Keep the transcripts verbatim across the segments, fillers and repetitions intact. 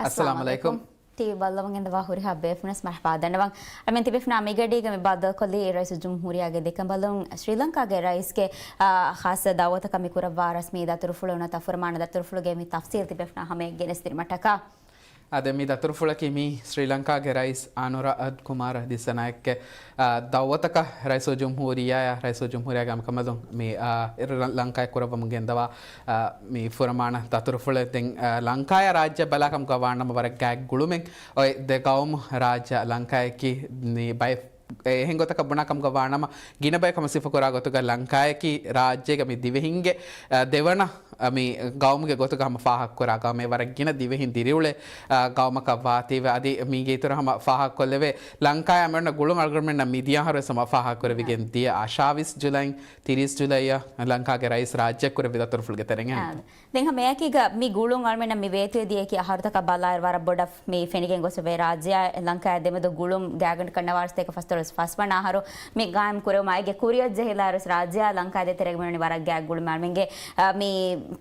އައްސަލާމު އަލައިކުމް. ޓީވީ ބައްލަވަން ގެންދަވާ ހުރިހާ ބޭފުޅުން ވެސް މަރުޙަބާ ދަންނަވަން. އަޅަމެން ތިބޭފުޅުންނާ މިގަޑީގަ މި ބައްދަލުކޮށްލީ ރައީސުލްޖުމްހޫރިއްޔާގެ ދެކަނބަލުން ޝްރީލަންކާގެ ރައީސްގެ، އާ، ޚާއްޞަ ދައުވަތަކަށް މި ކުރައްވާ ރަސްމީ ދަތުރުފުޅު ނުވަތަ ފުރަމާނަ ދަތުރުފުޅުގެ މި ތަފްސީލް ތިބޭފުޅުންނާ ހަމަޔަށް ގެނެސްދިނުމަށްޓަކާ. އާދެ، މި ދަތުރުފުޅަކީ މީ ޝްރީލަންކާގެ ރައީސް އަނުރަ އަދް ކުމާރަ ދިއްސަނާއެކޭ، އާ، ދައުވަތަކަށް ރައީސުލްޖުމްހޫރިއްޔާއާ ރައީސުލްޖުމްހޫރިއްޔާގެ އަނބިކަނބަލުން މި، އާ، ރަ-، ލަންކާއަށް ކުރައްވަމުން ގެންދަވާ، އާ، މި ފުރަމާނަ ދަތުރުފުޅެއް ދެން، އާ، ލަންކާޔާ ރާއްޖެ ބަލާކަމުގަ ވާނަމަ ވަރަށް ގާތް ގުޅުމެއް އޮތް ދެ ގައުމު ރާއްޖެ ލަންކާޔަކީ މި ބައެއް އެ އެހެން ގޮތަކަށް ބުނާ ކަމުގަ ވާނަމަ، ގިނަ ބަޔަކު ހަމަ ސިފަކުރާ ގޮތުގަ ލަންކާޔަކީ ރާއްޖޭގަ މި ދިވެހިންގެ، އަ، ދެވަނަ، އަ، މި ގައުމުގެ ގޮތުގަ ހަމަ ފާހަގަކުރާ ގައުމެއް، ވަރަށް ގިނަ ދިވެހިން ދިރިއުޅޭ، އަ، ގައުމަކަށް ވާތީވެ. އަދި މީގެ އިތުރަށް ހަމަ ފާހަގަކޮށްލެވޭ، ލަންކާޔާ މިއޮންނަ ގުޅުން އަޅުގަނޑުމެންނަށް މި ދިޔަ އަހަރުވެސް ހަމަ ފާހަގަކުރެވިގެން ދިޔަ އަށާވީސް ޖުލައި، ތިރީސް ޖުލައިއަށް ލަންކާގެ ރައީސް ރާއްޖެއަށް ކުރެއްވި ދަތުރުފުޅުގެ ތެރެއިން. އާ. ދެން ހަމައެކީގަ މި ގުޅުން އަޅުމެންނަށް މި ވޭތުވެދިޔައީ އެކި އަހަރުތަކަށް ބަލާއިރު ވަރަށް ބޮޑަށް މި ފެނިގެން ގޮސްފައި ރާއްޖެއާ ލަންކާއާ ދެމެދު ގުޅުން ގާތްގަނޑަކަށް ނަވާރަސަތޭކަ ފަސްދޮޅަސް ފަސްވަނަ އަހަރު މި ގާއިމް ކުރެވުމާ އޭގެ ކުރިއަށް ޖެހިލާއިރު ރާއްޖެއާ ލަންކާއާ ދޭތެރޭގަ މިވަނީ ވަރަށް ގާތް ގުޅުމެއް. އަޅުމެންގެ، އަ، މި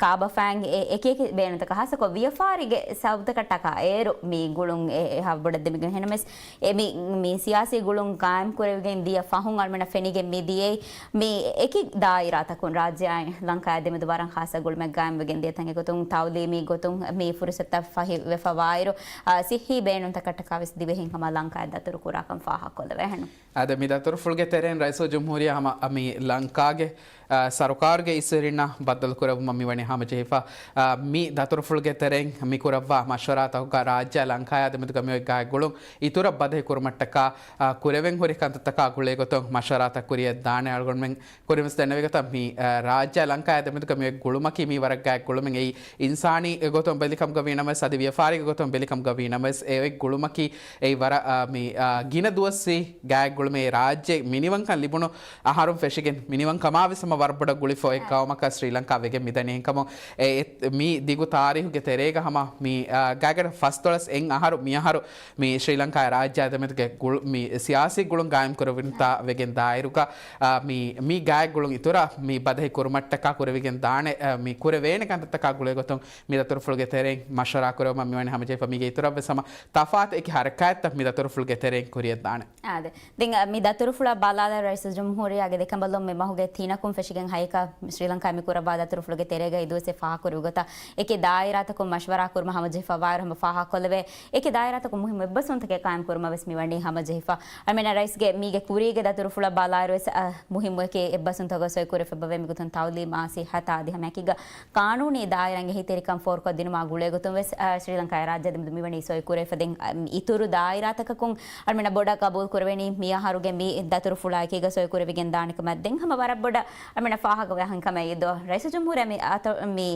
ކާބަފައިން އެ-، އެކި އެކި ބޭނުންތަކަށް ހާއްސަކޮށް ވިޔަފާރިގެ ސަބަބުތަކަށް ޓަކާ އޭރު މި ގުޅުން އެ-، އެހާ ބޮޑަށް ދެމިގެން ހެނަމެސް އެ މި، މި ސިޔާސީ ގުޅުން ގާއިމް ކުރެވިގެން ދިޔަ ފަހުން އަޅުމެންނަށް ފެނިގެން މި ދިޔައީ މި އެކި ދާއިރާތަކުން ރާއްޖެއާއި ލަންކާއާ ދެމެދު ވަރަށް ޚާއްޞަ ގުޅުމެއް ގާއިމްވެގެން ދިޔަ ތަން. އެގޮތުން ތައުލީމީ ގޮތުން މި ފުރުސަތުތައް ފަހިވެފަވާއިރު، އާ، ސިއްހީ ބޭނުންތަކަށްޓަކާ ވެސް ދިވެހިން ހަމަ ލަންކާއަށް ދަތުރު ކުރާކަން ފާހަގަކޮށްލެވޭ ހެނު. އާދެ، މި ދަތުރުފުޅުގެ ތެރެއިން ރައީސުލްޖުމްހޫރިއްޔާ ހަމަ މި ލަންކާގެ، އާ، ސަރުކާރުގެ އިސްވެރިންނާ ބައްދަލު ކުރެއްވުމަށް މިވަނީ ހަމަޖެހިފަ. އާ، މި ދަތުރުފުޅުގެ ތެރެއިން މި ކުރައްވާ މަޝްވަރާތަކުގަ ރާއްޖެއާ ލަންކާއާ ދެމެދުގަ މިއޮތް ގާތް ގުޅުން އިތުރަށް ބަދަހި ކުރުމަށްޓަކާ، އާ، ކުރެވެން ހުރި ކަންތައްތަކާ ގުޅޭގޮތުން މަޝްވަރާތައް ކުރިއަށް ދާނެ. އަޅުގަނޑުމެން ކުރިންވެސް ދެންނެވި ގޮތަށް މި، އަ، ރާއްޖެ ލަންކާއާ ދެމެދުގަ މި ގުޅުމަކީ މީ ވަރަށް ގާތް ގުޅުމެއް. އެއީ އިންސާނީ ގޮތުން ބެލި ކަމުގަ ވީ ނަމަވެސް، އަދި ވިޔަފާރީގެ ގޮތުން ބެލި ކަމުގަ ވީ ނަމަވެސް، އެ އޮތް ގުޅުމަކީ އެއީ ވަރަށް، އަ، މި، އަ، ގިނަ ދުވަސްވީ ގާތް ގުޅުމެއް. ރާއްޖެ މިނިވަންކަން ލިބުނު އަހަރުން ފެށިގެން މިނިވަންކަމާ ވެސް ހަމަ ވަރަށް ބޮޑަށް ގުޅިފަ އޮތް ގައުމަކަށް ޝްރީލަންކާ ވެގެން މިދަނީ. އެހެންކަމުން އެ، އެ، މި ދިގު ތާރީހުގެ ތެރޭގަ ހަމަ މި، އަ، ގާތްގަނޑަށް ފަސްދޮޅަސް އެއް އަހަރު މި އަހަރު މި ޝްރީލަންކާއާ ރާއްޖެއާ ދެމެދުގެ ގުޅު-، މި ސިޔާސީ ގުޅުން ގާއިމް ކުރެވުންތާ ވެގެން ދާއިރުގަ، އާ، މި، މި ގާތް ގުޅުން އިތުރަށް މި ބަދަހި ކުރުމަށްޓަކާ ކުރެވިގެން ދާނެ، އާ، މި ކުރެވޭނެ ކަންތައްތަކާ ގުޅޭގޮތުން މި ދަތުރުފުޅުގެ ތެރެއިން މަޝްވަރާ ކުރެވުމަށް މިވަނީ ހަމަޖެހިފަ. މީގެ އިތުރަށް ވެސް ހަމަ ތަފާތު އެކި ހަރަކާތްތައް މި ދަތުރުފުޅުގެ ތެރެއިން ކުރިއަށް ދާނެ. އާދެ. ދެން، އަ، މި ދަތުރުފުޅަށް ބަލާލާ ރައީސުލްޖުމްހޫރިއްޔާގެ ދެކަނބަލުން މި މަހުގެ ތިނަކުން ފެށިގެން ހައިކަށް ޝްރީލަންކާއާ މި ކުރައްވާ ދަތުރުފުޅުގެ ތެރޭގައި ދުވަސް ފާހަގަކުރި ގޮތަށް އެކި ދާއިރާތަކުން މަޝްވަރާ ކުރުމަށް ހަމަޖެހިފަ ވާއިރު ހަމަ ފާހަގަކޮށްލެވޭ. އެކި ދާއިރާތަކުން މުހިއްމު އެއްބަސްވުންތަކެއް ޤާއިމް ކުރުމަށް ވެސް މިވަނީ ހަމަޖެހިފަ. އަޅުމެންނަށް ރައީސްގެ މީގެ ކުރީގެ ދަތުރުފުޅަށް ބަލާއިރު ވެސް، އަ، މުހިއްމު އެކި އެއްބަސްވުންތަކަށް ސޮއި ކުރެވިފައިވޭ. މިގޮތުން ތައުލީމާ، ސިއްހަތާ އަދި ހަމައެކީގަ ޤާނޫނީ ދާއިރާއިން އެހީތެރިކަން ފޯރުކޮށްދިނުމާ ގުޅޭގޮތުން ވެސް، އަ، ޝްރީލަންކާއާ ރާއްޖެ ދެމެދު މިވަނީ ސޮއި ކުރެވިފަ. ދެން، އަ، އިތުރު ދާއިރާތަކަކުން އަޅުމެންނަށް ބޮޑަށް ޤަބޫލު ކުރެވެނީ މި އަހަރުގެ މި ދަތުރުފުޅާ އެކީގަ ސޮއި ކުރެވިގެން ދާނެ ކަމަށް. ދެން ހަމަ ވަރަށް ބޮޑަށް އަޅުމެންނަށް ފާހަގަވޭ ހަން ކަމެއް އެއީ ދޯ. ރައީސުލްޖުމްހޫރިއްޔާ މި އަތޮ-، މި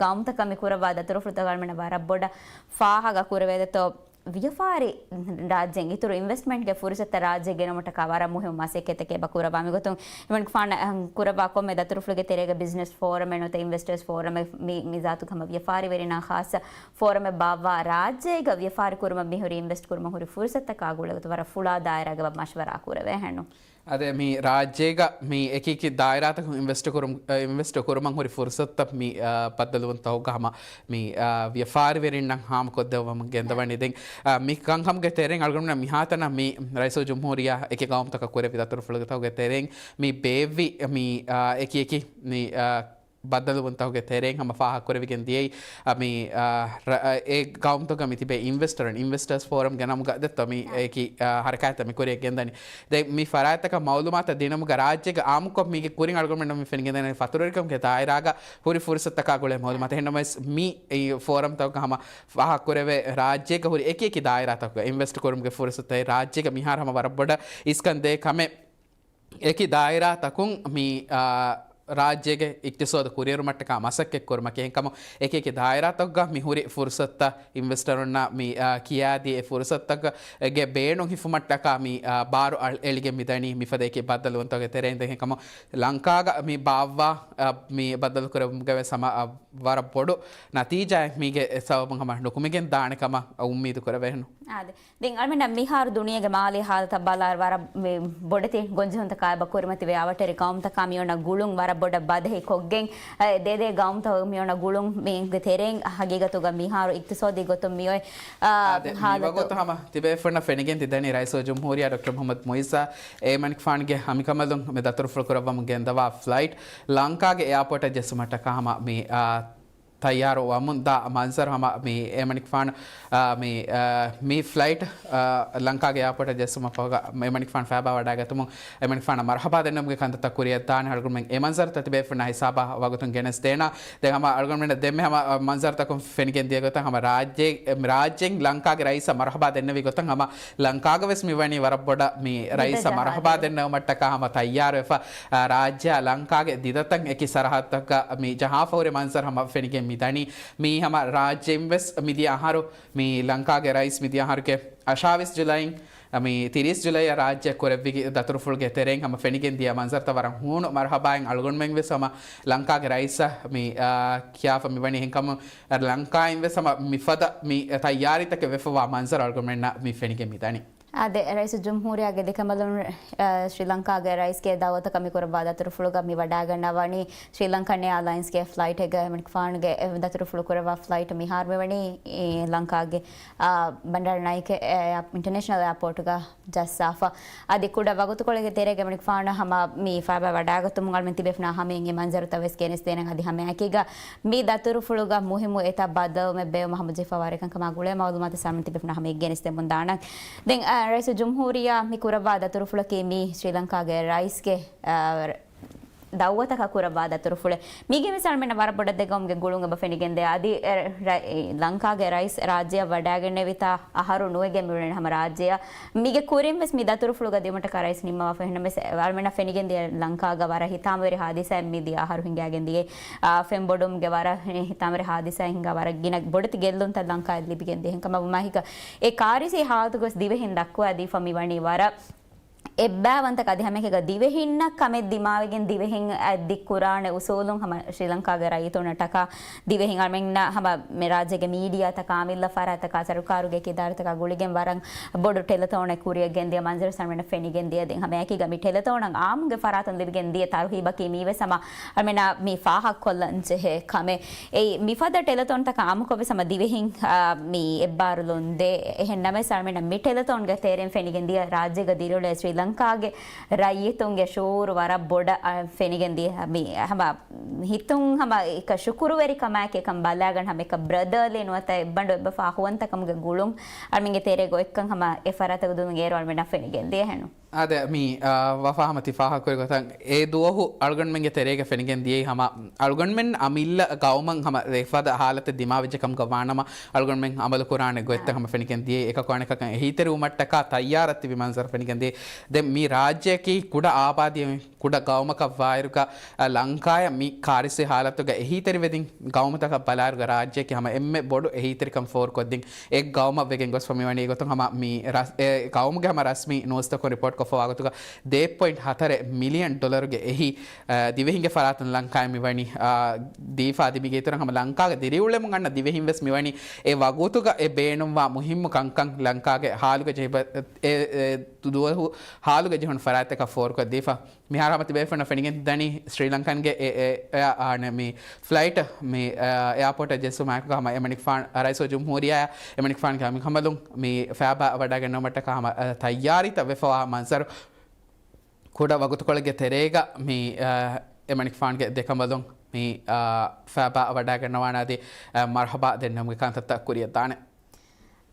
ގައުމުތަކަށް މި ކުރައްވާ ދަތުރުފުޅުތަކަށް އަޅުމެންނަށް ވަރަށް ބޮޑަށް ފާހަގަ ކުރެވޭ ދެއްތޯ. ވިޔަފާރި ރާއްޖޭން އިތުރު އިންވެސްޓްމަންޓްގެ ފުރުސަތުތައް ރާއްޖެ ގެނުމަށްޓަކާ ވަރަށް މުހިއްމު މަސައްކަތްތަކެއް އެބަ ކުރައްވާ. މިގޮތުން އިމްރާން ޚާން، އަ، ކުރައްވާ ކޮންމެ ދަތުރުފުޅުގެ ތެރޭގަ ބިޒްނަސް ފޯރަމެއް ނުވަތަ އިންވެސްޓަރސް ފޯރަމެއް މި، މި ޒާތުގެ ހަމަ ވިޔަފާރިވެރިންނާ ޚާއްޞަ ފޯރަމެއް ބާއްވާ ރާއްޖޭގަ ވިޔަފާރި ކުރުމަށް މިހުރި އިންވެސްޓް ކުރުމަށް ހުރި ފުރުސަތުތަކާ ގުޅޭގޮތުން ވަރަށް ފުޅާ ދާއިރާގަ މަޝްވަރާ ކުރެވޭ ހެންނު. އާދެ، މި ރާއްޖޭގަ މި އެކި އެކި ދާއިރާތަކުން އިންވެސްޓް ކުރުން، އަ، އިންވެސްޓް ކުރުމަށް ހުރި ފުރުސަތުތައް މި، އަ، ބައްދަލުވުންތަކުގަ ހަމަ މި، އަ، ވިޔަފާރިވެރިންނަށް ހާމަކޮށްދެއްވަމުން ގެންދަވަނީ. ދެން، އަ، މި ކަންކަމުގެ ތެރެއިން އަޅުގަނޑުމެން މިހާތަނަށް މި ރައީސުލްޖުމްހޫރިއްޔާ އެކި ގައުމުތަކަށް ކުރެއްވި ދަތުރުފުޅުތަކުގެ ތެރެއިން މި ބޭއްވި މި، އަ، އެކި އެކި މި، އަ، ބައްދަލުވުންތަކުގެ ތެރެއިން ހަމަ ފާހަގަކުރެވިގެން ދިޔައީ، އަ، މި، އަ، ރަ-، އަ، އެ ގައުމުތަކުގަ މި ތިބޭ އިންވެސްޓަރުން، އިންވެސްޓަރސް ފޯރަމްގެ ނަމުގަ ދެއްތޯ މި އާ. އެކި، އަ، ހަރަކާތްތައް މި ކުރިއަށް ގެންދަނީ. ދެން މި ފަރާތްތަކަށް މައުލޫމާތު ދިނުމުގަ ރާއްޖޭގެ އާއްމުކޮށް މީގެ ކުރިން އަޅުގަނޑުމެން މި ފެނިގެންދަނީ ފަތުރުވެރިކަމުގެ ދާއިރާގަ ހުރި ފުރުސަތުތަކާ ގުޅޭ މައުލޫމާތު. އެހެންނަމަވެސް މި އި ފޯރަމްތަކުގަ ހަމަ ފާހަގަކުރެވޭ ރާއްޖޭގަ ހުރި އެކި އެކި ދާއިރާތަކުގަ އިންވެސްޓް ކުރުމުގެ ފުރުސަތުތައް ރާއްޖޭގަ މިހާރު ހަމަ ވަރަށް ބޮޑަށް އިސްކަންދޭ ކަމެއް. އެކި ދާއިރާތަކުން މި، އާ، ރާއްޖޭގެ އިޤްތިޞާދު ކުރިއެރުމަށްޓަކާ މަސައްކަތް ކުރުމަކީ. އެހެންކަމުން އެކި އެކި ދާއިރާތަކުގަ މި ހުރި ފުރުސަތުތައް އިންވެސްޓަރުންނަށް މި، އާ، ކިޔާދީ އެ ފުރުސަތުތަކުގެ ބޭނުން ހިފުމަށްޓަކާ މި، އާ، ބާރު އަޅ-، އެޅިގެން މިދަނީ މިފަދަ އެކި ބައްދަލުވުންތަކުގެ ތެރެއިން. އެހެންކަމުން ލަންކާގަ މި ބާއްވާ، އާ، މި ބައްދަލު ކުރެވުމުގަ ވެސް ހަމަ، އާ، ވަރަށް ބޮޑު ނަތީޖާއެއް މީގެ ސަބަބުން ހަމަ ނުކުމެގެން ދާނެ ކަމަށް އުއްމީދު ކުރެވޭނު. އާދެ. ދެން އަޅުމެންނަށް މިހާރު ދުނިޔޭގެ މާލީ ހާލަތަށް ބަލާއިރު ވަރަށް މި ބޮޑެތި ގޮންޖެހުންތަކާ އެބަ ކުރިމަތިވޭ. އަވަށްޓެރި ގައުމުތަކާ މިއޮންނަ ގުޅުން ވަރަށް ބޮޑަށް ބަދަހި ކޮށްގެން، އަ، ދޭދޭ ގައުމުތަކު މިއޮންނަ ގުޅުން މީގެ ތެރެއިން ހަގީގަތުގަ މިހާރު އިގްތިސޯދީ ގޮތުން މިއޮތް، އާ، އާދެ، މި ހާލަތު. ވަގުތު ހަމަ ތިބޭފުންނަށް ފެނިގެން ތިދަނީ ރައީސުލްޖުމްހޫރިއްޔާ ޑޮކްޓަރ މުޙައްމަދު މުޢިއްޒާ އެމަނިކުފާނުގެ ހަމިކަމަލުން މި ދަތުރުފުޅު ކުރައްވަމުން ގެންދަވާ ފްލައިޓް ލަންކާގެ އެއާޕޯޓަށް ޖެއްސުމަށްޓަކާ ހަމަ މި، އާ، ތައްޔާރު ވަމުން ދާ މަންޒަރު ހަމަ މި އެމަނިކުފާނު، އާ، މި، އާ، މި ފްލައިޓް، އާ، ލަންކާގެ އެއާޕޯޓަށް ޖެއްސުމަށް ފަހުގަ އެމަނިކުފާނު ފައިބާ ވަޑައިގަތުމުން އެމަނިކުފާނަށް މަރުޙަބާ ދެންނެވުމުގެ ކަންތައްތައް ކުރިއަށް ދާނެ. އަޅުގަނޑުމެން އެ މަންޒަރުތައް ތިބޭފުންނާ ހިސާބަށް ވަގުތުން ގެނެސްދޭނަ. ދެން ހަމަ އަޅުގަނޑުމެންނަށް ދެންމެ ހަމަ، އަ، މަންޒަރުތަކުން ފެނިގެން ދިޔަ ގޮތަށް ހަމަ ރާއްޖެ، އެ، ރާއްޖެއިން ލަންކާގެ ރައީސަށް މަރުޙަބާ ދެންނެވި ގޮތަށް ހަމަ ލަންކާގަ ވެސް މިވަނީ ވަރަށް ބޮޑަށް މި ދިދަ ރައީސަށް މަރުޙަބާ ޖަހާދޭ. ދެންނެވުމަށްޓަކާ ހަމަ ތައްޔާރުވެފަ، އަ، ރާއްޖެއާ ލަންކާގެ ދިދަތައް އެކި ސަރަހައްދަކަށް މި ޖަހާފަ ހުރި މަންޒަރު ހަމަ ފެނިގެން މި ދަނީ. މީ ހަމަ ރާއްޖެއިން ވެސް މިދިޔަ އަހަރު މި ލަންކާގެ ރައީސް މިދިޔަ އަހަރުގެ އަށާވީސް ޖުލައި، މި ތިރީސް ޖުލައި ރާއްޖެ ކުރެއްވި ދަތުރުފުޅުގެ ތެރެއިން ހަމަ ފެނިގެން ދިޔަ މަންޒަރުތައް ވަރަށް ހޫނު މަރުޙަބާއިން އަޅުގަނޑުމެން ވެސް ހަމަ ލަންކާގެ ރައީސަށް މި، އާ، ކިޔާފަ މިވަނީ. އެހެންކަމުން ލަންކާއިން ވެސް ހަމަ މިފަދަ މި ތައްޔާރީތަކެއް ވެފަވާ މަންޒަރު އަޅުގަނޑުމެންނަށް މި ފެނިގެން މި ދަނީ. އާދެ، ރައީސުލްޖުމްހޫރިއްޔާގެ ދެކަނބަލުން، އާ، ޝްރީލަންކާގެ ރައީސްގެ ދައުވަތަކަށް މި ކުރައްވާ ދަތުރުފުޅުގަ މި ވަޑައިގަންނަވަނީ ޝްރީލަންކަން އެއާލައިންސްގެ ފްލައިޓެއްގަ އެމަނިކުފާނުގެ ދަތުރުފުޅު ކުރައްވާ ފްލައިޓް މިހާރު މިވަނީ، އެ، ލަންކާގެ، އާ، ބަންޑާރަ ނައިކެ އެ، އިންޓަރނޭޝަނަލް އެއާޕޯޓުގަ ޖައްސާފަ. އަދި ކުޑަ ވަގުތުކޮޅެއްގެ ތެރޭގަ އެމަނިކުފާނު ހަމަ މި ފައިބާ ވަޑައިގަތުމުން އަޅުމެން ތިބޭފުނާ ހަމައިން އެ މަންޒަރުތައް ވެސް ގެނެސްދޭނަން. އަދި ހަމައެކީގަ މި ދަތުރުފުޅުގަ މުހިއްމު އެތައް ބަދަލުވުމެއް ބޭއްވުމަށް ހަމަޖެހިފަ ވާ ކަންކަމާ ގުޅޭ މައުލޫމާތު ސާމިން ތިބޭފުނާ ހަމައަށް ގެނެސްދެމުން ދާނަން. ދެން، އަ، ރައީސުލްޖުމްހޫރިއްޔާ މި ކުރައްވާ ދަތުރުފުޅަކީ މީ ޝްރީލަންކާގެ ރައީސްގެ، އަ، ދައުވަތަކަށް ކުރައްވާ ދަތުރުފުޅެއް. މީގެ މިސާލު މިންނަ ވަރަށް ބޮޑަށް ދެ ގައުމުގެ ގުޅުން އެބަ ފެނިގެންދޭ. އަދި، އެ، ރަ-، އެ، ލަންކާގެ ރައީސް ރާއްޖެއަށް ވަޑައިގެންނެވިތާ އަހަރު ނުވެގެން މިއުޅެނީ ހަމަ ރާއްޖެއަށް. މީގެ ކުރިން ވެސް މި ދަތުރުފުޅުގަ ދިއުމަށްޓަކާ ރައީސް ނިންމަވާފަ. އެހެންނަމަވެސް، އަޅުމެންނަށް ފެނިގެންދިޔަ ލަންކާގަ ވަރަށް ހިތާމަވެރި ހާދިސާއެއް މިދިޔަ އަހަރު ހިނގައިގެން ދިޔަ. އާ، ފެން ބޮޑުމުގެ ވަރަށް ހިތާމަވެރި ހާދިސާއެއް ހިނގާ ވަރަށް ގިނަ ބޮޑެތި ގެއްލުންތައް ލަންކާއަށް ލިބިގެން ދިޔަ. އެހެންކަމަށް ވުމާހިކަ އެ ކާރިސީ ހާލަތުގަ ވެސް ދިވެހިން ދައްކުވާ ދީފަ މިވަނީ ވަރަށް އެއްބައިވަންތަ އަދި ހަމައެކަނި ދިވެހިންނަށް ކަމެއް ދިމާވެގެން ދިވެހިން އަށް ދިއްކުރާނެ އުސޫލުން ހަމަ ޝްރީލަންކާގެ ރައްޔިތުންނަށްޓަކާ ދިވެހިން އަޅުމެންނަށް ހަމަ މި ރާއްޖޭގެ މީޑިއާތަކާ، އަމިއްލަ ފަރާތްތަކާ، ސަރުކާރުގެ އެކި އިދާރާތަކާ ގުޅިގެން ވަރަށް ބޮޑު ޓެލެތޯނެއް ކުރިއަށް ގެންދިޔަ މަންޒަރު އަޅުމެންނަށް ފެނިގެން ދިޔަ. ދެން ހަމައެކީގަ މި ޓެލެތޯނަށް އާއްމުގެ ފަރާތުން ލިބިގެން ދިޔަ ތަރުހީބަކީ މީ ވެސް ހަމަ އަޅުމެންނަށް މި ފާހަގަކޮށްލަން ޖެހޭ ކަމެއް. އެއީ، މިފަދަ ޓެލެތޯންތަކާ އާއްމުކޮށް ވެސް ހަމަ ދިވެހިން، އާ، މި އެއްބާރުލުން ދޭ. އެހެން ނަމަވެސް އަޅުމެންނަށް މި ޓެލެތޯންގެ ތެރެއިން ފެނިގެން ދިޔަ ރާއްޖޭގަ ދިރިއުޅޭ ޝްރީލަންކާގެ ރައްޔިތުންގެ ޝުޢޫރު ވަރަށް ބޮޑަށް، އާ، ފެނިގެން ދިޔަ. މި ހަމަ ހިތުން ހަމަ އެކަ ޝުކުރުވެރިކަމާއެކީ އެކަން ބަލާގަން ހަމަ އެކަ ބްރަދަރލީ ނުވަތަ އެއްބަނޑު އެއްބަފާ އަޚުވަންތަކަމުގެ ގުޅުން އަޅުމެންގެ ތެރޭގަ އޮތްކަން ހަމަ އެ ފަރާތަކު ދުން އޭރު އަޅުމެންނަށް ފެނިގެން ދިޔަހެނު. އާދެ، މި، އާ، ވަފާ ހަމަ ތި ފާހަގަކުރި ގޮތަށް އެ ދުވަހު އަޅުގަނޑުމެންގެ ތެރޭގަ ފެނިގެން ދިޔައީ ހަމަ އަޅުގަނޑުމެން އަމިއްލަ ގައުމަށް ހަމަ އެފަދަ ހާލަތެއް ދިމާވެއްޖެ ކަމުގަ ވާނަމަ، އަޅުގަނޑުމެން އަމަލު ކުރާނެ ގޮތްތައް ހަމަ ފެނިގެން ދިޔައީ. އެކަކު އަނެކަކަށް އެހީތެރިވުމަށްޓަކާ ތައްޔާރަށް ތިބި މަންޒަރު ފެނިގެން ދިޔައީ. ދެން މި ރާއްޖެއަކީ ކުޑަ އާބާދީ ކުޑަ ގައުމަކަށް ވާއިރުގަ، އަ، ލަންކާޔަށް މި ކާރިސީ ހާލަތުގަ އެހީތެރިވެދިން ގައުމުތަކަށް ބަލާއިރުގަ ރާއްޖެއަކީ ހަމަ އެންމެ ބޮޑު އެހީތެރިކަން ފޯރުކޮށްދިން އެއް ގައުމަށް ވެގެން ގޮސްފަ މިވަނީ. އެގޮތުން ހަމަ މި ރަސް-، އެ ގައުމުގެ ހަމަ ރަސްމީ ނޫސްތަކުން ރިޕޯޓްކޮށްފަވާ ގޮތުގަ ދޭއް ޕޮއިންޓް ހަތަރެއް މިލިއަން ޑޮލަރުގެ އެހީ، އަ، ދިވެހިންގެ ފަރާތުން ލަންކާޔަށް މިވަނީ، އަ، ދީފަ. އަދި މީގެ އިތުރަށް ހަމަ ލަންކާގެ ދިރިއުޅެމުން އަންނަ ދިވެހިން ވެސް މިވަނީ އެ ވަގުތުގަ އެ ބޭނުންވާ މުހިއްމު ކަންކަން ލަންކާގެ ހާލުގަ ޖެހިބަ-، އެ، އެ، ދުވަހު ހާލުގަ ޖެހުނު ފަރާތްތަކަށް ފޯރުކޮށްދީފަ. މިހާރު ހަމަ ތިބޭފުންނަށް ފެނިގެން ދަނީ ސްރީލަންކަންގެ އެ، އެ، އެ، އާނެ މި ފްލައިޓް މި، އަ، އެއާޕޯޓަށް ޖެއްސުމާއެކު ހަމަ އެމަނިކުފާނު، އަ، ރައީސުލްޖުމްހޫރިއްޔާ އެމަނިކުފާނުގެ ހަމަކަމަލުން މި ފައިބާ ވަޑައިގަންނަވުމަށްޓަކާ ހަމަ، އަ، ތައްޔާރީތައް ވެފަވާ މަންޒަރު ކުޑަ ވަގުތުކޮޅެއްގެ ތެރޭގަ މި، އަ، އެމަނިކުފާނުގެ ދެކަނބަލުން މި، އަ، ފައިބާ ވަޑައިގަންނަވާނެ އަދި، އަ، މަރުޙަބާ ދެންނެވުމުގެ ކަންތައްތައް ކުރިއަށް ދާނެ.